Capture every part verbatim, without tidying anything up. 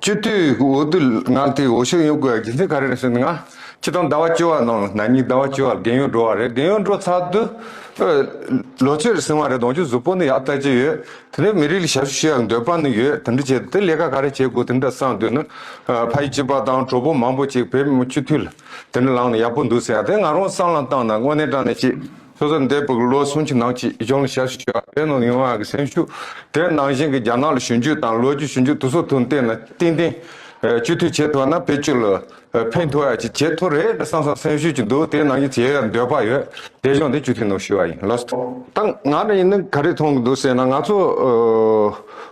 སྤྱི་འཐུས་འོས་བསྡུ་ང་དེ་འོས་ཤོག་ཡོང་དགོས་རྒྱུ་མཚན་ག་རེ་རེད་ཟེར་ན། ང་སྤྱི་བཏང་ཟླ་བ་བཅུ་བ་ནང་ན་ནིང་ཟླ་བ་བཅུ་བ་རྒན་ཡོལ་འགྲོ་བ་རེད། རྒན་ཡོལ་འགྲོ་ཚར་དུས་ཨ་ལོ་ཚོད་རེ་ཟིན་པ་རེད། གདོང་རྒྱུད་གཟུགས་པོ་ནི་ཡག་ལྟ་ཅི་ཡོད། དེ་ནས་མི་རིགས་ལ་ཞབས་ཞུ་ཞུ་ཡག་འདོད་པ་ནི་ཡོད། དེ་འདྲ་བྱས་དེ་ལས་ཀ་ག་རེ་བྱེད་དགོས་དེ་འདྲ་བསམ་དུས་ན་ཨ་ཕ་ཡུལ་གཅིག་པ་དང་གྲོགས་པོ་མང་པོ་ཅིག་བོད་མི་སྤྱི་འཐུས་ལ་དེ་འདྲ་ལངས་ན་ཡག་པོ་འདུག་ཟེར་ཡ་དེ་ང་རང་བསམ་བློ་བཏང་ན་དངོས་གནས་དྲང་གནས་ཅིག་སོ་སོ་འདས་པའི་ལོ་སུམ་ཅུ་ནང་ཅིག་གཞུང་ལ་ཞབས་ཞུ་བྱས་པ་དེ་ནང་ཡོང་བ་གི་སེམས་ཤུགས། དེ་ནང་བཞིན་གྱི་རྒྱ་ནག་ལ་ཞུ་རྒྱུ་དང་ལོ་རྒྱུས་ཞུ་རྒྱུ་དེ་ཚོ་དོན་བལྟས་ན་ཏན་ཏན་སྤྱི་འཐུས་བྱེད་ཐུབ་ན་བོད་སྤྱི་ལ་ཕན་ཐོགས་ཡ་ཅིག་བྱེད་ཐུབ་རེད་བསམ་བསམ་སེམས་ཤུགས་ཅིག་འདུག་དེ་ནང་བཞིན་བྱེད་ཡ་འདོད་པ་ཡོད། དེ་གཞུང་དེ་སྤྱི་འཐུས་ནང་ཞུ་བ་ཡིན། ལགས་སོ། ད་ང་རང་ཡིན་ན་ག་རེ་མཐོང་གི་འདུག་ཟེར་ན། ང་ཚོ་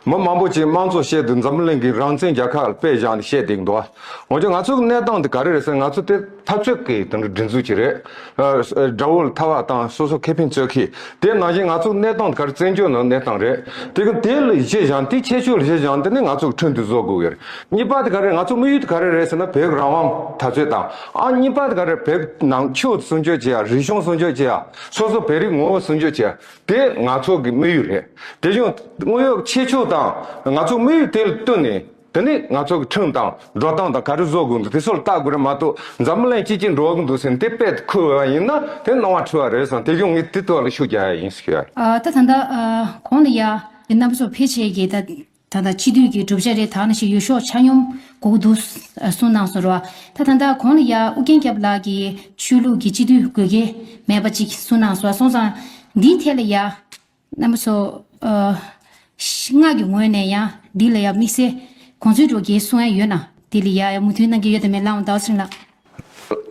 མི་མང་པོ་ཅིག་དམངས་གཙོ་བཤད་དུས་འཛམ་བུ་གླིང་གི་རང་བཙན་རྒྱལ་ཁབ་ལ་དཔེ་བཞག་ནས་བཤད་བསྡད་ཀྱི་འདུག་འོན་ཀྱང་ང་ཚོ་གི་གནས་སྟངས་དེ་ག་རེ་རེད་ཟེར་ན། ང་ཚོ་དེ་འཐབ་རྩོད་ཀྱི་དེ་འདྲ་སྒྲིག་འཛུགས་ཅིག་རེད། ཨ་དགྲ་བོ་ལ་ཐར་བ་དང་སོ་སོ་ཁེ་ཕན་རྩོད་མཁན། དེ་ནང་བཞིན་ང་ཚོ་གནས་སྟངས་ག་རེ་བཙན་བྱོལ་ནང་གནས་སྟངས་རེད། དེ་གི་དེ་ལ་གཞི་བཞག་དེ་ཁྱད་ཆོས་ལ་གཞི་བཞག་དེ་ནི་ང་ཚོ་གི་ཁྲིམས་དེ་བཟོ་དགོས་ཀྱི་རེད། གཉིས་པ་དེ་ག་རེ་ང་ཚོ་དམིགས་ཡུལ་དེ་ག་རེ་རེད་ཟེར་ན། བོད་ཀྱི་རང་དབང་འཐབ་རྩོད་དང་ཨ་གཉིས་པ་དེ་ག་རེ་བོད་ནང་ཆོས་སྲུང་སྐྱོབ་བྱེད་ཡ། རིག་གཞུང་སྲུང་སྐྱོབ་བྱེད་ཡ། སོ་སོ་བོད་རིགས་ངོ་བོ་སྲུང་སྐྱོབ་བྱེད་ཡ། དེ་ང་ཚོ་གི་དམིགས་ཡུལ་རེད། དེ་བཞིན་དངོས་ཡོད་ཁྱད་ཆོས་དང་ང་ཚོ་དམིགས་ཡུལ་དེ་ལ་བསྟུན་ནས། དེ་ནི་ང་ཚོ་གི་ཁྲིམས་དང་འགྲོ་སྟངས་དང་ག་རེ་བཟོ་དགོས་འདུག་དེ་ཚོ་ལ་ལྟ་དགོས་རེད་མ་གཏོགས། འཛམ་བུ་གླིང་སྤྱི་སྤྱི་འགྲོ་གི་འདུག་ཟེར་ནས་དེ་དཔེ་ཁུར་བ་ཡིན་ན་དེ་སྣང་བ་འཁྲུལ་བ་རེད་བསམ། དེ་བཞིན་ངས་དེ་ཐོག་ལ་ཤུགས་རྒྱག་ཡ་ཡིན་ཟེར་ཡ། ཨ་ད་ད་ལྟ་ཨ་གོང་ལ་ཡ་དེ་རྣམ་པ་ཚོ་ཕལ་ཆེར་གྱིས་ད་ད་ལྟ་སྤྱི་འཐུས་ཀྱི་གྲུབ་ཆ་རེད། ད་ནང་བཞིན་འོས་ཤོག་ཆ་སྙོམས་དགོས་ཀྱི་འདུག་གསུངས་གནང་སོང་ར། ད་ད་ལྟ་གོང་ལ་ཡ་ཨུ་རྒྱན་སྐྱབས་ལགས་ཀྱིས་ཆོས་ལུགས་ཀྱི་སྤྱི་འཐུས་དགོས་གལ་མེད་པ་ཅིག་གསུངས་གནང་སོང་། སོང་ཙང་འདིའི་ཐད་ལ་ཡ། རྣམ་པ་ཚོ། ཨ། ཤ་ངག་གི་ངོས་ནས་ཡང་འདི་ལ་ཡང་དམིགས་བསལ་དགོངས་ཚུལ་འགྲོ་གལ་གསུང་ཡ་ཡོད་ན། འདི་ལ་ཡ་ཡ་མོས་མཐུན་གནང་གི་ཡོད་དམ་མེད་ལའང་ཟླ་བ་ཚེ་རིང་ལགས།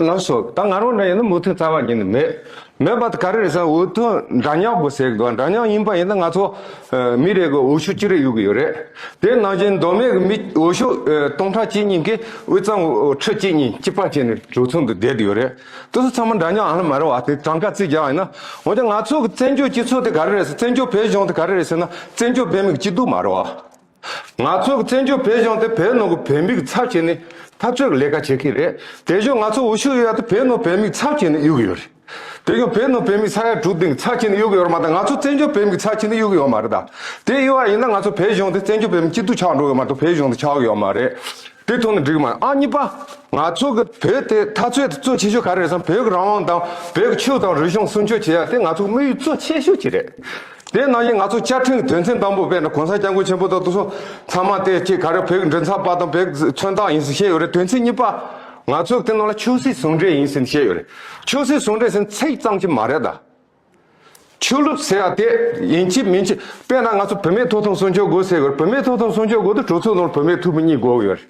ལགས་སོ། ད་ང་རང་འདྲ་ཡིན་ན་མོས་མཐུན་རྩ་བ་ཉིད་ནས་མེད། མེད་པ་དེ་ག་རེ་རེད་ཟེར་ན། འོས་ཐོན་འདྲ་མཉམ་དགོས་ཟེར་གི་འདུག་འདྲ་མཉམ་ཡིན་པ་ཡིན་ན་ང་ཚོ་ཨ་མི་རེ་གི་འོས་ཤོག་གཅིག་རེ་ཡོད་གི་ཡོད་རེད། དེ་ནང་བཞིན་མདོ་སྨད་གི་མི་འོས་ཤོག་ཨ་སྟོང་ཕྲག་གཅིག་གཉིས་ཀྱི་དབུས་གཙང་ཁྲི་གཅིག་གཉིས་གཅིག་པ་བྱས་ནས་གྲོས་ཚོགས་འདི་བསྡད་ཡོད་རེད། དེ་ཚོ་ཚང་མ་འདྲ་མཉམ་ཨ་ལ་མ་རེད་བ། དེ་གྲངས་ཀ་རྩིས་རྒྱག་ཡིན་ན། འོན་ཀྱང་ང་ཚོ་གི་བཙན་བྱོལ་སྤྱི་ཚོགས་དེ་ག་རེ་རེད་ཟེར། བཙན་བྱོལ་བོད་གཞུང་དེ་ག་རེ་རེད་ཟེར་ན། བཙན་བྱོལ་བོད་མིའི་སྐྱིད་སྡུག་མ་རེད་བ། ང་ཚོ་གི་བཙན་བྱོལ་བོད་གཞུང་དེ་བོད་ནང་གི་བོད་མིའི་ཚབ་བྱས་ནས་འཐབ་རྩོད་ཀྱི་ལས་ཀ་བྱེད་མཁན་རེད། དེ་བཞིན་ང་ཚོ་འོས་ཤོག་ཡོད་ཡ་དེ་བོད་ནང་བོད་མིའི་ཚབ་བྱས་ནས་གཡུག་གི་ཡོད་རེད། དེ་བཞིན་བོད་ནང་བོད་མིའི་ས་ཡ་དྲུག་བདུན་གྱི་ཚབ་བྱས་ནས་གཡུག་གི་ཡོད་རེད་མ་གཏོགས། ང་ཚོ་བཙན་བྱོལ་བོད་མིའི་ཚབ་བྱས་ནས་གཡུག་གི་ཡོད་མ་རེད་ད། དེ་གཡུག་པ་ཡིན་ན་ང་ཚོ་བོད་གཞུང་དེ་བཙན་བྱོལ་བོད་མིའི་སྐྱིད་སྡུག་ཆགས་འགྲོ་གི་མ་གཏོགས་བོད་གཞུང་དེ་ཆགས་གི་ཡོད་མ་རེད། དེ་ཐོག་ནས་འགྲིག་གི་མ་རེད། ཨ་གཉིས་པ། ང་ཚོ་གི་བོད་དེ་འཐབ་རྩོད་དེ་གཙོ་ཆེ་ཤོས་ག་རེ་རེད་ཟེར་ན། བོད་ཀྱི་རང་དབང་དང་བོད་ཀྱི་ཆོས་དང་རིག་གཞུང་སྲུང་སྐྱོབ་བྱེད་ཡ་དེ་ང་ཚོ་དམིགས་ཡུལ་གཙོ་ཆེ་ཤོས་ཅིག་རེད། དེ་ནང་བཞིན་ང་ཚོ་བཅའ་ཁྲིམས་ཀྱི་དོན་ཚན་དང་པོ་དཔེར་ན་གོང་ས་སྐྱབས་མགོན་ཆེན་པོ་དང་དེ་ཚོ་ཚང་མ་དེ་ཅིག་ག་རེ་བོད་ཀྱི་མགྲིན་ཚབ་པ་དང་བོད་ཀྱི་མཚོན་རྟགས་ཡིན་ཟེར་བཤད་ཡོད་རེད། དོན་ཚན་གཉིས་པ། ང་ཚོ་དེ་ནང་ལ་ཆབ་སྲིད་ཟུང་འབྲེལ་ཡིན་ཟེར་བཤད་ཡོད་རེད། ཆབ་སྲིད་ཟུང་འབྲེལ་ཟེར་ཚིག་ཙམ་གྱི་མ་རེད་ད། ཆོས་ལུགས་ཟེར་ཡ་དེ་ཡིན་གཅིག་མིན་གཅིག་དཔེར་ན་ང་ཚོ་བུད་མེད་ཐོབ་ཐང་སྲུང་སྐྱོབ་དགོས་ཟེར་གི་ཡོད་རེད། བུད་མེད་ཐོབ་ཐང་སྲུང་སྐྱོབ་དགོས་དུས་གྲོས་ཚོགས་ནང་ལ་བུད་མེད་ཐུག་པ་གཉིས་དགོས་ཀྱི་ཡོད་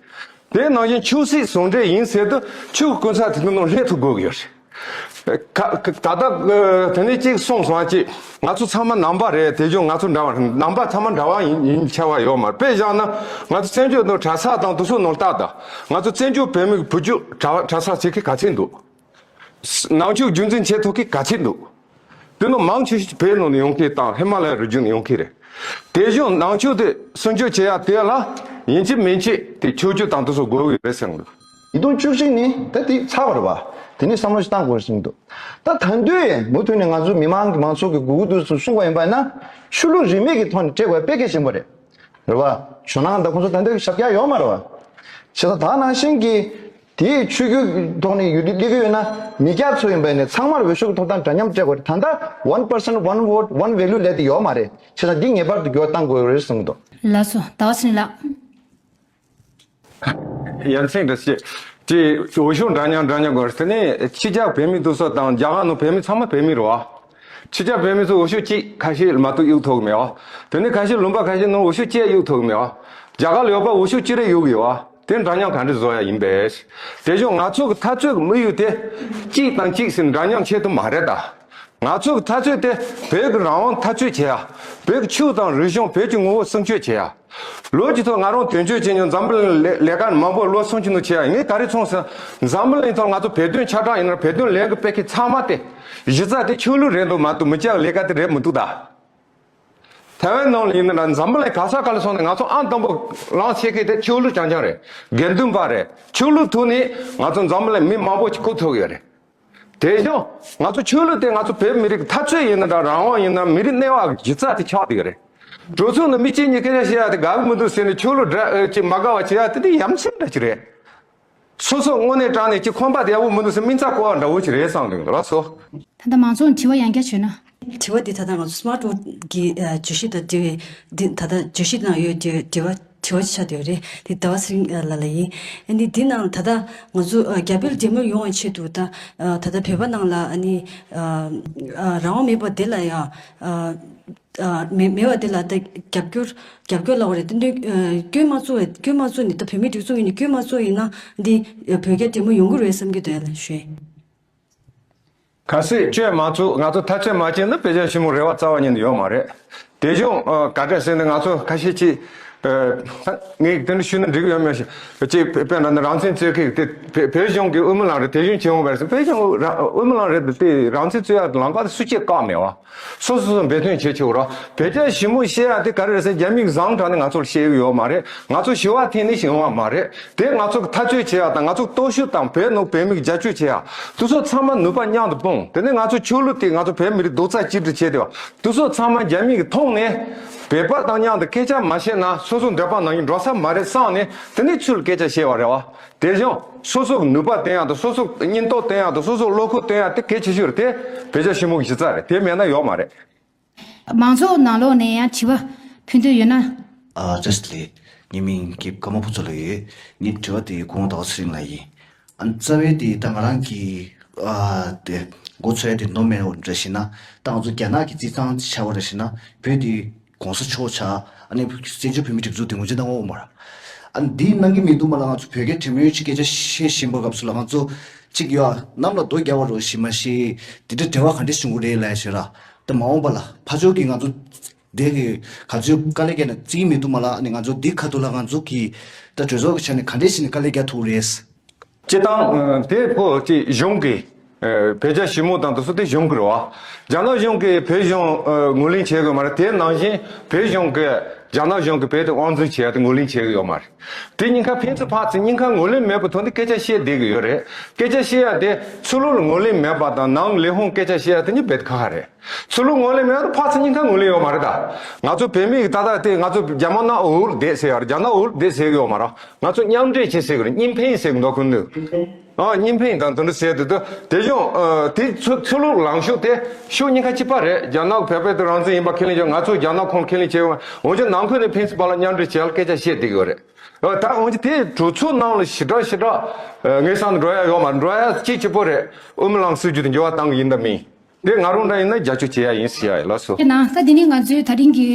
རེད། དེ་ནང་བཞིན་ཆབ་སྲིད་ཟུང་འབྲེལ་ཡིན་ཟེར་དུས་ཆོས་ཀྱི་སྐུ་ཚབ་དེ་ཚོ་ནང་སླེབས་ཐུབ་དགོས་ཀྱི་ཡོད་རེད། ཁ་ཁ་ད་ལྟ་དེ་ནས་གཅིག་གསུངས་སོང་། ཅིག་ང་ཚོ་ཚང་མ་ནང་པ་རེད། དེ་བཞིན་ང་ཚོ་འདྲ་བ་རེད། ནང་པ་ཚང་མ་འདྲ་བ་ཡིན་ཡིན་ཆ་བ་ཡོད་མ་རེད། དཔེ་བཞག་ན་ང་ཚོ་བཙན་བྱོལ་དུ་གྲྭ་ས་དང་དེ་ཚོ་ནང་ལྟ་ད། ང་ཚོ་བཙན་བྱོལ་བོད་མི་གི་བུ་རྒྱུད་གྲྭ་གྲྭ་ས་བྱེད་མཁན་ག་ཚད་འདུག་ནང་ཆོས་རྒྱུན་འཛིན་བྱེད་ཐུབ་མཁན་ག་ཚད་འདུག་དེ་ནང་མང་ཆེ་ཤོས་བོད་ནང་ནས་ཡོང་མཁན་དང་ཧི་མ་ལ་ཡའི་རི་རྒྱུད་ནས་ཡོང་མཁན་རེད། དེ་བཞིན་ནང་ཆོས་དེ་སྲུང་སྐྱོབ་བྱེད་ཡ་དེ་ལ་ཡིན་གཅིག་མིན་གཅིག་དེ་ཆོས་བརྒྱུད་དང་དེ་ཚོ་དགོས་ཀྱི་རེད་བསམ་གི་འདུག་ཉིས་སྟོང་བཅུ་གཅིག་ནི་ད་དེ་ཚར་བ་རེད་བ། དེ་ནས་བསམ་བློ་ཞིག་བཏང་དགོས་རེད་བསམ་གི་འདུག་ད་ད་དུང་ཡང་མུ་མཐུད་ནས་ང་ཚོ་མི་མང་གི་མང་ཚོགས་ཀྱི་དགོས་མཁོ་དེ་ཚོ་གསུང་བ་ཡིན་པ་ཡིན་ན། ཆོས་ལུགས་རིས་མེད་ཀྱི་ཐོག་ནས་སྤྲད་དགོས་པ་དཔེ་གལ་ཆེན་པོ་རེད། རེད་བ། ཇོ་ནང་དང་ཁོང་ཚོ་ད་ལྟའི་ཞབས་བཀྱག་ཡོད་མ་རེད་བ། བྱས་ཙང་ད་ནང་བཞིན་གྱི་དེའི་ཆོས་བརྒྱུད་ཐོག་ནས་ཡོད་དུས་སླེབས་ཀྱི་ཡོད་ན། མི་སྐྱ་ཚོ་ཡིན་པ་ཡིན་ནའི་ཚང་མར་འོས་ཤོག་གི་ཐོབ་ཐང་འདྲ་མཉམ་སྤྲད་དགོས་རེད། ད་ལྟ་one person one vote one value ལབ་དེ་ཡོད་མ་རེད། བྱས་ཙང་འདི་ངེས་པར་དུ་འགྱུར་བ་གཏང་དགོས་རེད་གསུངས་འདུག་ལགས་སོ། ཟླ་བ་ཚེ་རིང་ལགས། ཡ་མཚན་འདྲ་ཞིག་དེ་འོས་ཤོག་འདྲ་མཉམ་འདྲ་མཉམ་དགོས་རེད། དེ་ནས་ཕྱི་རྒྱལ་བོད་མི་དེ་ཚོ་དང་རྒྱ་གར་ནང་བོད་མི་ཚང་མ་བོད་མི་རེད་བ། ཕྱི་རྒྱལ་བོད་མི་ཚོ་འོས་ཤོག་གཅིག་ཁ་ཤས་མ་གཏོགས་གཡུག་ཐུབ་ཀྱི་མེད་བ། དེ་ནས་ཁ་ཤས་ལུང་པ་ཁ་ཤས་ནང་འོས་ཤོག་གཅིག་གཡུག་ཐུབ་ཀྱི་མེད་བ། རྒྱ་གར་ལ་ཡོད་པ་འོས་ཤོག་གཅིག་རེ་གཡུག་ཡོད་བ། དེ་འདྲ་མཉམ་ག་འདྲ་བཟོ་ཡ་ཡིན་པས། དེ་བཞིན་ང་ཚོ་གི་འཐབ་རྩོད་ཀྱི་དམིགས་ཡུལ་དེ་གཅིག་དང་གཅིག་ཟེར་འདྲ་མཉམ་བྱེད་ཐུབ་མ་རེད་ད། ང་ཚོ་གི་འཐབ་རྩོད་དེ་བོད་ཀྱི་རང་དབང་འཐབ་རྩོད་བྱེད་ཡ། བོད་ཀྱི་ཆོས་དང་རིག་གཞུང་བོད་ཀྱི་ངོ་བོ་སྲུང་སྐྱོབ་བྱེད་ཡ། ལོ་རྒྱུས་ཐོག་ང་རང་དོན་གཅོད་བྱེད་མྱོང་། འཛམ་བུ་གླིང་ལས་ལས་ཀ་མང་པོ་ལོ་སུམ་ཅུ་ནང་བྱས་ཡ། ངས་ག་རེ་མཐོང་ཟེར་ན། འཛམ་བུ་གླིང་ཐོག་ང་ཚོ་བོད་དོན་ཆ་གྲགས་ཡིན་ན་བོད་དོན་ལས་འགུལ་སྤེལ་མཁན་ཚང་མ་དེ་གཞི་རྩ་དེ་ཆོས་ལུགས་རེད་འདུག་མ་གཏོགས་མི་སྐྱ་ལས་ཀ་དེ་རེད་མི་འདུག་ད། ཐའེ་ཝན་ནང་ལ་ཡིན་ན་འཛམ་བུ་གླིང་ག་ས་ག་ལ་སོང་ནས་ང་ཚོ་ཨང་དང་པོ་ལངས་བྱེད་མཁན་དེ་ཆོས་ལུགས་རྐྱང་རྐྱང་རེད། དགེ་འདུན་པ་རེད། ཆོས་ལུགས་ཐོག་ནས་ང་ཚོ་འཛམ་བུ་གླིང་མི་མང་པོ་ཞིག་ཁུར་ཐུབ་ཡོད་རེད། དེ་བཞིན་ང་ཚོ་ཆོས་ལུགས་དེ་ང་ཚོ་བོད་མི་རིགས་འཐབ་རྩོད་ཡིན་ན་འདྲ། རང་དབང་ཡིན་ན། མི་རིགས་གནས་བབ་ཀྱི་རྩ་དེ་ཆགས་བསྡད་ཡོད་རེད། གྲོས་ཚོགས་ནང་མི་གཅིག་གཉིས་སྐད་ཆ་བཤད་ཡ་དེ་དགའ་གི་མི་འདུག་ཟེར་ནས་ཆོས་ལུགས་འདྲ་ཨེ་ཅིག་མ་དགའ་བ་བྱེད་ཡ་དེ་དེ་ཡ་མཚན་འདྲ་ཅིག་རེད། སོ་སོ་དངོས་གནས་དྲང་གནས་ཀྱི་ཁང་པ་དེ་ཡག་པོ་མི་འདུག་ཟེར་མིང་ཚགས་བཀོད་པ་འདྲ་བོ་ཅིག་རེད་བསམ་འདུག་ལགས་སོ། ད་ལྟ་མང་ཚོགས་དྲི་བ་ཡང་བསྐྱར་ཞུས་ན། དྲི་བ་འདི་ད་ལྟ་ང་ཚོ་སི་མཱ་ཊི་ཝོག་གི་ཨ་བརྗོད་གཞི་དང་འབྲེལ་བའི་འདི་ད་ལྟ་བརྗོད་གཞི་ནང་ཡོད་དེ་དྲི་བ་དྲི་བ་ཆགས་བསྡད་ཡོད་རེད། འདི་ཟླ་བ་ཚེ་རིང་ལགས་ལ་ཡིན། ཨ་ནི་འདི་ནང་ད་ལྟ་ང་ཚོ་ཨ་རྒྱ་བོད་འབྲེལ་མོལ་ཡོང་བའི་ཆེད་དུ་ད་ཨ་ད་ལྟ་བོད་པ་ནང་ལ་ཨ་ནི་ཨ་ཨ་རང་དབང་མེད་པ་དེ་ལ་ཡང་ཨ་ཨ་མེ་མེད་པ་དེ་ལ་ད་རྒྱབ་སྐྱོར་རྒྱབ་སྐྱོར་ལབ་པ་རེད། དེ་འདྲའི་ཨ་སྐྱོན་མ་བཙུགས་པའི་སྐྱོན་མ་བཙུགས་ནས་ད་བོད་མིའི་སྒྲིག་འཛུགས་ངོས་ནས་སྐྱོན་མ་བཙུགས་ཡིན་ན་འདི་ཨ་བོད་རྒྱ་འབྲེལ་མོལ་ཡོང་གི་རེད་བསམ་གྱི་འདུག་ལ་ཞུ། གལ་སྲིད་སྐྱོན་མ་བཙུགས་ང་ཚོ་ཐག་གཅོད་མ་བྱས་ན་བོད་རྒྱ་ཞི་མོལ་རེ་བ་རྩ་བ་ཉིད་ནས་ཡོད་མ་རེད། དེ་བཞིན་ཨ་ག་འདྲ་ཟེར་ན་ང་ཚོ་ཁ་ཤས་ཀྱིས་ཨ་ངས་དེ་འདྲ་ཞུས་ན་འགྲིག་གི་ཡོད་མེད་ཞེས་ཅིག་དཔེར་ན་ནི་རང་བཙན་རྩོད་མཁན་དེ་བོད་བོད་གཞུང་གི་དབུ་མའི་ལམ་རེད། དེ་བཞིན་བྱེད་འོང་བ་རེད་ཟེར། བོད་གཞུང་དབུ་མའི་ལམ་རེད་དེ་རང་བཙན་རྩོད་ཡག་ལམ་ཁ་དེ་སུ་གཅིག་བཀག་མེད་བ། སོ་སོ་སོ་འབད་བརྩོན་བྱེད་ཆོག་ར། བོད་རྒྱ་ཞི་མོལ་བཤད་ཡག་དེ་ག་རེ་རེད་ཟེར་རྒྱ་མིས་བཟང་དྲགས་ནས་ང་ཚོར་བཤད་ཡོད་མ་རེད། ང་ཚོ་ཞི་བ་འཐེན་ནས་བྱུང་བ་མ་རེད། དེ་ང་ཚོ་གི་འཐབ་རྩོད་བྱེད་ཡག་དང་ང་ཚོ་སྟོབས་ཤུགས་དང་བོད་ནང་བོད་མིའི་རྒྱབ་སྐྱོར་བྱེད་ཡག་དེ་ཚོ་ཚང་མ་ནུས་པ་མཉམ་དུ་སྤུངས། དེ་ནས་ང་ཚོ་ཆོས་ལུགས་དེ་ང་ཚོ་བོད་མི་རིགས་རྡོག་རྩ་གཅིག་སྒྲིལ་བྱས་ཏེ་བ་དེ་ཚོ་ཚང་མ་རྒྱ་མི་གིས་མཐོང་ནས་བོད་པ་དང་མཉམ་དུ་སྐད་ཆ་མ་བཤད་ན་སོ་སོ་འདོད་པ་ནང་བཞིན་འགྲོ་ས་མ་རེད་བསམ་ནས་དེ་ནས་ཚུར་སྐད་ཆ་བཤད་པ་རེད་བ། དེ་བཞིན་སོ་སོ་གི་ནུས་པ་བསྟན་ཡག་དང་སོ་སོ་གི་སྙིང་སྟོབས་བསྟན་ཡག་དང་སོ་སོ་བློ་ཁོག་བསྟན་ཡག་དེ་གལ་ཆེ་ཤོས་རེད། དེ་བོད་རྒྱ་ཞི་མོལ་གྱི་གཞི་རྩ་རེད། དེ་མེད་ན་ཡོད་མ་རེད། མང་ཚོགས་ནང་ལོགས་ནས་ཡང་དྲི་བ་ཕུལ་འདོད་ཡོད་ན། ཨ་བཀྲ་ཤིས་བདེ་ལེགས། ངའི་མིང་སྐྱིད་ཀརྨ་ཕུན་ཚོགས་ལགས་ཡོད། ངའི་དྲི་བ་དེ་སྐུ་ངོ་ཟླ་བ་ཚེ་རིང་ལགས་ཡིན། ཨ་ནི་རྩ་བའི་དེ་ད་ང་རང་གི་ཨ་དེ་མགོ་ཚོས་དེ་མདོ་མེད་འོ་འདྲ་ཞིག་ན་ད་ང་ཚོ་རྒྱ་ནག་གི་རྩིས་ཐང་ཆ་བ་འདྲ་ཞིག་ན་བོད་དེ་༸གོང་ས་མཆོག་ཆགས། ཨ་ནི་བཙན་བྱོལ་བོད་མིའི་སྒྲིག་འཛུགས་དེ་ངོས་འཛིན་གནང་འོང་མ་ར། ཨ་ནི་འདི་གནང་གི་མི་འདུག་མ་ལ་ང་ཚོ་བོད་སྐད་དྲི་མོའི་ཆེད་སྐད་ཆ་བཤད་བཞིན་པ་སྐབས་སུ་ལ་ང་ཚོ་གཅིག་ཡོད་ཨ་གནམ་ལ་རྡོ་རྒྱག་པ་རོ་ཞིག་མ་ཤེས་དེ་འདྲ་འབྲེལ་བ་ག་འདྲ་བྱུང་གི་རེད་ལབ་ཞེས་ར། ད་མ་འོངས་པ་ལ་ཕར་ཕྱོགས་ཀྱི་ང་ཚོ་དེ་གི་ག་ཚོད་དཀའ་ལས་བརྒྱབ་ན་བརྩི་གི་མི་འདུག་མ་ལ། ཨ་ནི་ང་ཚོ་འདི་ཁ་ཐུག་ལ་ང་ཚོ་གི་ད་གྲོས་ཚོགས་ཀྱི་ཆ་ནས་ག་འདྲས་བྱས་ནས་དཀའ་ལས་རྒྱག་ཐུབ་རེད། སྤྱི་བཏང་དེ་ཕོ་ཅིག་གཞུང་གི་བོད་རྒྱ་ཞི་མོལ་དང་དེ་ཚོ་དེ་གཞུང་གི་རེད་བ། རྒྱ་ནག་གཞུང་གིས་བོད་གཞུང་ངོས་ལེན་བྱེད་དགོས་མ་རེད། དེ་ནང་བཞིན་བོད་གཞུང་གིས་རྒྱ་ནག་གཞུང་གིས་བོད་དེ་དབང་འཛིན་བྱེད་ཡ་དེ་ངོས་ལེན་བྱེད་གི་ཡོད་མ་རེད། དེ་གཉིས་ཀ་ཕན་ཚུན་ཕར་ཚུར་གཉིས་ཀ་ངོས་ལེན་མེད་པའི་ཐོག་ནས་སྐད་ཆ་བཤད་བསྡད་གི་ཡོད་རེད། སྐད་ཆ་བཤད་ཡ་དེ་ཕྱི་ལོགས་ལ་ངོས་ལེན་མེད་པ་དང་ནང་ལས་ཁུངས་སྐད་ཆ་བཤད་ཡ་དེ་གཉིས་རྦད་དེ་ཁག་ཁག་རེད། ཚུར་ལོག་ངོས་ལེན་མེད་ན་ཕར་ཚུར་གཉིས་ཀ་ངོས་ལེན་ཡོད་མ་རེད་ད། ང་ཚོ་བོད་མི་གི་ད་ལྟ་དེ་ང་ཚོ་རྒྱ་མ་ན་འུར་བསྡད་ཟེར་ཡ་རེད། རྒྱ་ནག་འུར་བསྡད་ཟེར་གི་ཡོད་མ་རེད། ང་ཚོ་མཉམ་འབྲེལ་བྱེད་ཟེར་གི་རེད། གཉིས་ཕན་ཟེར་གི་འདུག་ཁོ་ནི། ཨ་གཉིས་ཕན་དང་དེ་འདྲ་ཟེར་དུས་དུ་དེ་བཞིན་ཨ་དེ་ཚུ་ཚུར་ལོག་ལངས་ཤོག་དེ་ཕྱོགས་གཉིས་ཀ་གཅིག་པ་རེད། རྒྱ་ནག་བོད་པའི་དེ་རང་བཙན་ཡིན་པ་ཁས་ལེན་བྱས། ང་ཚོ་རྒྱ་ནག་ཁོངས་ཁས་ལེན་བྱས། འོན་ཀྱང་ནང་ཁུལ་ནས་ཕན་ཚུན་བར་ལ་མཉམ་འབྲེལ་བྱེད་ཡ་ལ་སྐད་ཆ་བཤད་བསྡད་གི་ཡོད་རེད། ཨ་ད་འོན་ཀྱང་དེ་གྲོས་ཚོགས་ནང་ལ་ཞེ་དྲག་ཞེ་དྲག་ཨ་ངའི་བསམ་དུ་འགྲོ་ཡ་ཡོད་མ་རེད། འགྲོ་ཡ་གཅིག་གཅིག་པོ་རེད། དབུ་མའི་ལམ་སྲིད་བྱུས་དེ་འགྱུར་བ་གཏང་གི་ཡིན་དམ་མིན། དེ་ང་རང་འདྲ་ཡིན་ན་རྒྱབ་སྐྱོར་བྱེད་ཡ་ཡིན་ཟེར་ཡ་ཡིན་ལགས་སོ། དེ་ནང་ད་དེ་ནི་ང་ཚོའི་ད་རིང་གི་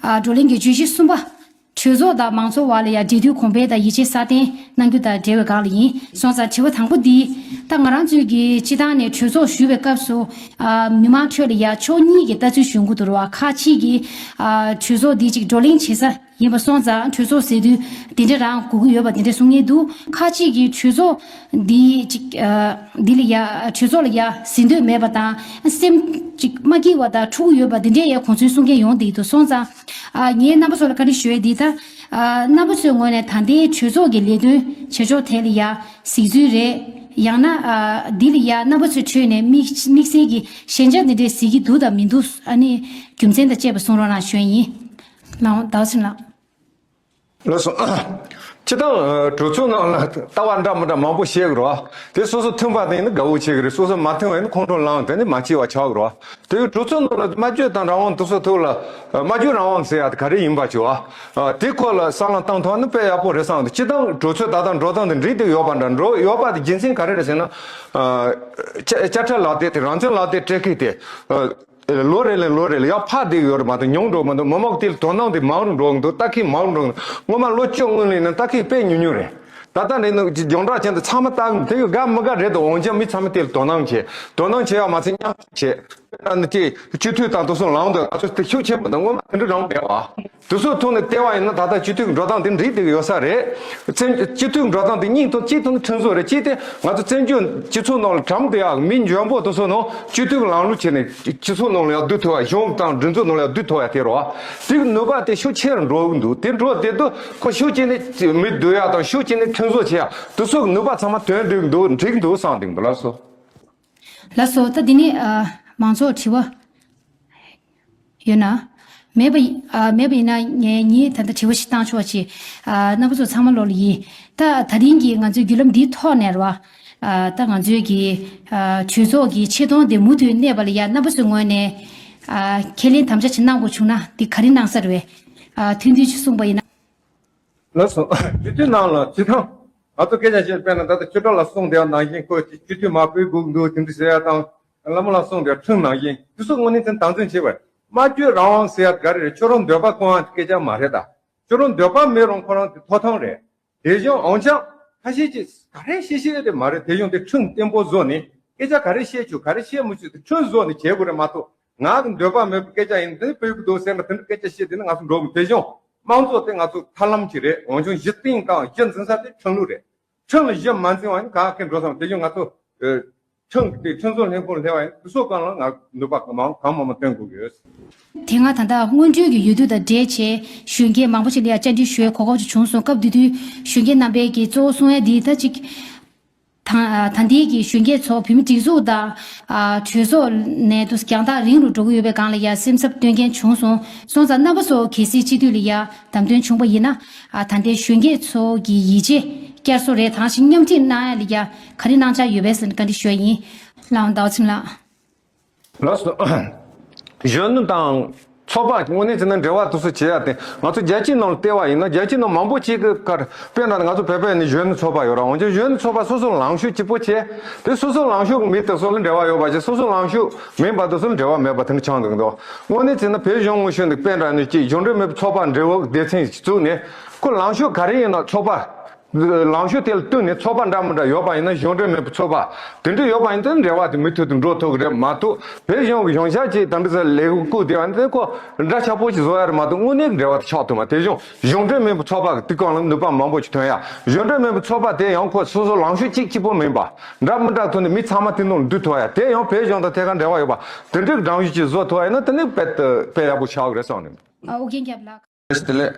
ཨ་བགྲོ་གླེང་གི་བརྗོད་གཞི་གསུམ་པ། གྲོས་ཚོགས་དང་མང་ཚོགས་བར་ལ་ཡ་འབྲེལ་མཐུད་གོང་འཕེལ་དང་ཡིད་ཆེས་སྲ་བརྟན་གནང་རྒྱུ་དང་འབྲེལ་བའི་སྒང་ལ་ཡིན། སོང་ཙང་དྲི་བ་དང་པོ་འདི། ད་ང་རང་ཚོའི་གི་སྤྱི་བཏང་ནས་གྲོས་ཚོགས་ཞུ་བའི་སྐབས་སུ་ཨ་མི་མང་ཁྲོད་ལ་ཡ་ཕྱོགས་གཉིས་ཀྱི་ལྟ་ཚུལ་བྱུང་གི་འདུག་ར་བ། ཁ་ཅིག་གིས་ཨ་གྲོས་ཚོགས་འདི་ཅིག་བགྲོ་གླེང་བྱེད་ས་ཡིན་པ་སོང་ཙང་གྲོས་ཚོགས་ཟེར་དུས་དེ་འདྲ་རང་དགོས་ཀྱི་ཡོད་པ་དེ་འདྲ་གསུང་མཁན་འདུག་ཁ་ཅིག་གིས་གྲོས་ཚོགས་འདི་ཅིག་ཨ་འདི་ལ་ཡ་གྲོས་ཚོགས་ལ་ཡ་ཟིན་འདོད་མེད་པ་དང་སེམས་ཅིག་མ་སྐྱིད་པ་དང་འཁྲུག་གི་ཡོད་པ་དེ་འདྲས་ཡ་གོ་མཚོན་གསུང་མཁན་ཡོང་བསྡད་འདུག་སོང་ཙང་ཨ་ངས་རྣམ་པ་ཚོ་ལ་བཀའ་འདྲི་ཞུ་ཡས་འདི་ད་ཨ་རྣམ་པ་ཚོའི་ངོས་ནས་ད་ལྟའི་གྲོས་ཚོགས་ཀྱི་ལས་དོན་བྱེད་ཕྱོགས་ཐད་ལ་ཡ་གཟིགས་ཚུལ་རེད། ཡང་ན་ཨ་འདི་ལ་ཡ་རྣམ་པ་ཚོའི་ཁྲོད་ནས་དམིགས་དམིགས་བསལ་གྱི་ཞན་ཆ་འདི་འདྲས་གཟིགས་ཀྱི་འདུག་དང་མི་འདུག་ཨ་ནི་རྒྱུ་མཚན་དང་བཅས་པ་གསུང་རོགས་གནང་ཞུ་ཡས་ཡིན། ལགས་འོང་ཟླ་བ་ཚེ་རིང་ལགས། ལགས་སོ། སྤྱི་བཏང་གྲོས་ཚོགས་ནང་ལ་ལྟ་བ་འདྲ་མི་འདྲ་མང་པོ་བཤད་ཀྱི་རེད་བ། དེ་སོ་སོ་མཐུན་པ་དེ་ནི་དགའ་བོ་བྱེད་ཀྱི་རེད། སོ་སོ་མ་མཐུན་པ་ཡིན་ན་ཁོང་ཁྲོ་ལངས་དེ་ནི་མ་སྐྱིད་པ་ཆགས་ཀྱི་རེད་བ། དེ་གི་གྲོས་ཚོགས་ནང་ལ་སྨྲ་བརྗོད་དང་རང་དབང་དེ་ཚོ་ཐོག་ལ་སྨྲ་བརྗོད་རང་དབང་ཟེར་ཡ་དེ་ག་རེ་ཡིན་པ་བྱས་བ། དེ་སྐོར་ལ་བསམ་བློ་བཏང་ཐུབ་ན་དཔེ་ཡག་པོ་རེད་བསམ་འདུག་སྤྱི་བཏང་གྲོས་ཚོགས་ད་ལྟ་འགྲོ་སྟངས་དེ་འགྲིག་བསྡད་ཡོད་པ་འདྲ། འགྲོ་ཡོད་པ་དེ་རྒྱུ་མཚན་ག་རེ་རེད་ཟེར་ན། དཔྱ་དཔྱ་ཁྲལ་ལག་དེབ་དེ་རང་བཙན་ལག་དེབ་སྤྲད་མཁན་དེ། ལོ་རེ་ལས་ལོ་རེ་ལ་ཡར་འཕར་བསྡད་ཡོད་རེད་མ་གཏོགས་ཉུང་འགྲོ་མི་འདུག་མི་མང་གི་དེ་ལ་དོ་སྣང་དེ་མང་རུ་འགྲོ་གི་འདུག་ལྟ་མཁན་མང་རུ་འགྲོ་གི་འདུག་སྔོན་མ་ལོ་བཅུ་སྔོན་ལ་ཡིན་ན་ལྟ་མཁན་དཔེ་ཉུང་ཉུང་རེད། ད་ལྟ་ནས་ནི་རྒྱང་བསྒྲགས་ཅན་དུ་ཚང་མ་ལྟ་གི་འདུག་དེ་གི་དགའ་མི་དགའ་རེད་དོ། འོན་ཀྱང་མི་ཚང་མ་དེ་ལ་དོ་སྣང་བྱེད། དོ་སྣང་བྱེད་ཡ་མ་ཚད་མཉམ་བྱེད། དཔེར་ན་ནི་དེ་སྤྱི་འཐུས་དང་དེ་ཚོ་ལངས་འདུག་ང་ཚོ་དེ་ཤུགས་ཆེན་པོ་དང་སྔོན་མ་དེ་འདྲ་རང་མེད་བ། དེ་ཚོ་ཐོག་ནས་བལྟས་པ་ཡིན་ན་ད་ལྟ་སྤྱི་འཐུས་ཀྱི་འགྲོ་སྟངས་དེ་འགྲིག་བསྡད་ཀྱི་ཡོད་ས་རེད། བཙན་སྤྱི་འཐུས་ཀྱི་འགྲོ་སྟངས་དེ་སྙིང་ཐོག་གཅིག་ཐོག་ནས་ཁྲིམས་བཟོ་རེད། གཅིག་དེ་ང་ཚོ་བཙན་བྱོལ་སྤྱི་ཚོགས་ནང་ལ་གྲམ་དུ་ཡག་མི་འཇོན་པོ་དེ་ཚོ་ནང་སྤྱི་འཐུས་ཀྱི་ལམ་ལུགས་བྱས་ནས་སྤྱི་ཚོགས་ནང་ལ་ཡང་བསྡུ་ཐུབ་པ། གཞུང་དང་སྒྲིག་འཛུགས་ནང་ལ་ཡང་བསྡུ་ཐུབ་པ་དེ་རེད་བ། དེ་གི་ནུས་པ་དེ་ཤུགས་ཆེ་རུ་འགྲོ་གི་འདུག་དེ་འགྲོ་བསྡད་དུས་ཁོ་ཤུགས་ཆེ་ནས་མི་བསྡུ་ཡག་དང་ཤུགས་ཆེ་ནས་ཁྲིམས་བཟོ་བྱེད་ཡག་དེ་ཚོ་གི་ནུས་པ་ཚང་མ་ཐོན་འགྲིག་འདུག་འགྲིག་འདུག་བསམ་བསྡད་འདུག་ལགས་སོ། ལགས་སོ། ད་འདི་ནི་ཨ་མང་ཚོགས་དྲི་བ་ཡོད་ན། མེད་པ་ཡི་ཨ་མེད་པ་ཡིན་ན་ངས་ངས་ད་ལྟ་དྲི་བ་ཞིག་བཏང་ཆོག་ཅིག་ཨ་རྣམ་པ་ཚོ་ཚང་མ་ལོག་ལ་ཡིན། ད་ད་རིང་གི་ང་ཚོའི་བརྒྱུད་ལམ་འདིའི་ཐོག་ནས་རེད་བ། ཨ་ད་ང་ཚོའི་གི་ཨ་གྲོས་ཚོགས་ཀྱི་ཆེ་མཐོང་དེ་མུ་མཐུད་གནས་པ་ལ་ཡ་རྣམ་པ་ཚོའི་ངོས་ནས་ཨ་ཁས་ལེན་དམ་བཅའ་ཅིག་གནང་དགོས་བྱུང་ན་འདི་ག་རེ་གནང་ས་རེད་བས། ཨ་ཐུང་ཐུང་ཅིག་གསུངས་པ་ཡིན་ན། ལགས་སོ། སྤྱི་འཐུས་ནང་ལ་སྤྱི་བཏང་ང་ཚོ་སྐད་ཆ་བཤད་དཔེར་ན་ད་ལྟ་ཆོས་གྲགས་ལགས་གསུངས་དེ་ནང་བཞིན་ཁོ་སྤྱི་འཐུས་མ་ཕུད་དགོས་འདུག་དེ་འདྲ་ཟེར་ཡ་དང་། བླ་མ་ལགས་གསུངས་དེ་ཁྲིམས་ནང་བཞིན་དེ་ཚོ་དངོས་གནས་དོན་དམ་འཛིན་བྱེད་པར་སྨྲ་བརྗོད་རང་དབང་ཟེར་ཡ་ག་རེ་རེད། ཁྱོད་རང་འདོད་པ་སྐོང་ཡ་སྐད་ཆ་མ་རེད་ད། ཁྱོད་རང་འདོད་པ་མེད་རུང་ཁོ་རང་དེ་ཐོབ་ཐང་རེད། དེ་བཞིན་འོན་ཀྱང་ཁ་ཤས་ཀྱིས་ག་རེ་བཤད་བཤད་དེ་མ་རེད། དེ་བཞིན་དེ་ཁྲིམས་བརྟན་པོ་བཟོ་ནས་སྐད་ཆ་ག་རེ་བཤད་ཆོག་ག་རེ་བཤད་མི་ཆོག་དེ་ཁྲིམས་བཟོ་ནས་བྱེད་དགོས་རེད་མ་གཏོགས། ང་གི་འདོད་པ་མེད་པའི་སྐད་ཆ་ཡིན་དེ་ཕུད་ཀྱི་འདུག་ཟེར་ན་དེ་འདྲ་སྐད་ཆ་བཤད་དེ་ནི་ང་ཚོ་འགྲོ་གི་དེ་བཞིན་དམངས་གཙོ་དེ་ང་ཚོ་ཐབས་ལམ་ཅིག་རེད། འོན་ཀྱང་གཞི་རྟེན་དང་གཞི་འཛིན་ས་དེ་ཁྲིམས་ལུགས་རེད། ཁྲིམས་ལ་གཞི་མ་འཛིན་པ་ཡིན་ག་གེ་འགྲོ་སོང་དེ་བཞིན་ང་ཚོ་ཨེ་ཁྲིམས་དེ་ཁྲིམས་བཟོ་ལྷན་ཁང་སླེབས་པ་ཡིན་དེ་ཚོ་སྒང་ལ་ང་ནུས་པ་གང་མང་གང་མང་མང་བཏོན་དགོས་ཀྱི་ཡོད། དེ་སྔ་ད་ལྟ་སྔོན་འགྲོའི་གི་འོས་བསྡུ་དང་འབྲེལ་བྱས་གཞོན་སྐྱེས་མང་པོ་ཅིག་ལ་ཡང་བཅར་འདྲི་ཞུ་ཡའི་གོ་སྐབས་ཅིག་བྱུང་སོང་། སྐབས་དེ་དུས་གཞོན་སྐྱེས་རྣམ་པས་ཀྱི་གཙོ་བོ་གསུང་ཡ་འདི་ད་ཅིག་ད་ད་ལྟའི་གི་གཞོན་སྐྱེས་ཚོ་བོད་མི་སྒྲིག་འཛུགས་དང་ཨ་གྲོས་ཚོགས་ནས་དུ་རྒྱང་ཐག་རིང་རུ་འགྲོ་གི་ཡོད་པའི་སྒང་ལ་ཡ་སེམས་འཚབ་སྟོན་མཁན་བྱུང་སོང་། སོང་ཙང་རྣམ་པ་ཚོ་གལ་སྲིད་སྤྱི་འཐུས་ལ་ཡ་བདམས་ཐོན་བྱུང་པ་ཡིན་ན་ཨ་ད་ལྟའི་གཞོན་སྐྱེས་ཚོ་གི་ཡིད་ཆེས་བསྐྱར་གསོ་རེད་དང་ཞིང་མཉམ་ཁྲིད་གནང་ཡ་ལ་ཡ་ག་རེ་གནང་འཆར་ཡོད་པས་ཟེར་ནས་བཀའ་འདྲི་ཞུ་ཡ་ཡིན། ལགས་ཟླ་བ་ཚེ་རིང་ལགས། ལགས་སོ། གཞོན་ནུ་དང་ཚོགས་པ་དངོས་གནས་བྱས་ན་འབྲེལ་བ་དེ་ཚོ་བྱེད་ཡ་དེ་ང་ཚོ་རྒྱལ་སྤྱིའི་ནང་ལ་བལྟས་པ་ཡིན་ན་རྒྱལ་སྤྱིའི་ནང་མང་པོ་ཅིག་གི་ཁར་དཔེར་ན་ང་ཚོ་བོད་པའི་ནི་གཞོན་ནུ་ཚོགས་པ་ཡོད་ར། འོན་ཀྱང་གཞོན་ནུ་ཚོགས་པ་སོ་སོ་ལངས་ཕྱོགས་གཅིག་པོ་བྱས་དེ་སོ་སོ་ལངས་ཕྱོགས་ཀྱི་མི་དེ་ཚོ་ལ་འབྲེལ་བ་ཡོད་པ་བྱས་སོ་སོ་ལངས་ཕྱོགས་མིན་པ་དེ་ཚོ་ལ་འབྲེལ་བ་མེད་པ་དེ་འདྲ་ཆགས་འདུག་འདུག་དངོས་གནས་བྱས་ན་བོད་གཞུང་ངོས་ཤོད་འདུག་དཔེར་ན་ནི་གཅིག་གཞུང་འབྲེལ་མེད་པའི་ཚོགས་པ་འབྲེལ་བ་སྡེ་ཚན་ཞིག་བཙུགས་ནས་ཁོ་ལངས་ཕྱོགས་ག་རེ་ཡིན་ན་ཚོགས་པ། ལངས་ཕྱོགས་དེ་ལ་བསྟུན་ནས་ཚོགས་པ་འདྲ་མི་འདྲ་ཡོད་པ་ཡིན་ན་གཞུང་འབྲེལ་མེད་པའི་ཚོགས་པ་དེ་འདྲ་ཡོད་པ་ཡིན་ན་དེ་འབྲེལ་བ་དེ་མུ་མཐུད་དུ་འགྲོ་ཐུབ་ཀྱི་རེད་མ་གཏོགས་བོད་གཞུང་གི་གཞུང་ཞབས་ཀྱིས་དེ་འདྲ་ཟེར་ལས་འགུལ་བསྐུལ་བསྡད་པ་ཡིན་ན་དེ་ཁོ་འདྲ་ཆགས་པོ་ཞིག་བཟོ་ཡ་རེད་མ་གཏོགས་དངོས་གནས་ཀྱི་འབྲེལ་བ་དེ་ཆགས་ཐུབ་མ། དེ་བཞིན་གཞུང་འབྲེལ་མེད་པའི་ཚོགས་པ་གི་དེ་སྒང་ལ་ནུས་པ་མང་པོ་ཞིག་ཐོན་ཡ། གཞུང་འབྲེལ་མེད་པའི་ཚོགས་པ་དེ་ཡང་ཁོ་སོ་སོ་ལངས་ཕྱོགས་གཅིག་གཅིག་པོ་མིན་པ་འདྲ་མི་འདྲ་ཐོན་ནས་མི་ཚང་མ་དེ་ནང་ལ་འདུས་ཐུབ་ཡ། དེ་ཡང་བོད་གཞུང་དང་ཐད་ཀར་འབྲེལ་བ་ཡོད་པ་དེ་འདྲའི་སྒྲོམ་གཞི་ཅིག་བཟོ་ཐུབ་པ་ཡིན་ན་དེ་ནི་དཔེ་དཔེ་ཡག་པོ་ཆགས་ཀྱི་རེད་བསམ་ནས། ཨོ་རྒན་རྒྱབ་ལགས། དེ་ལས།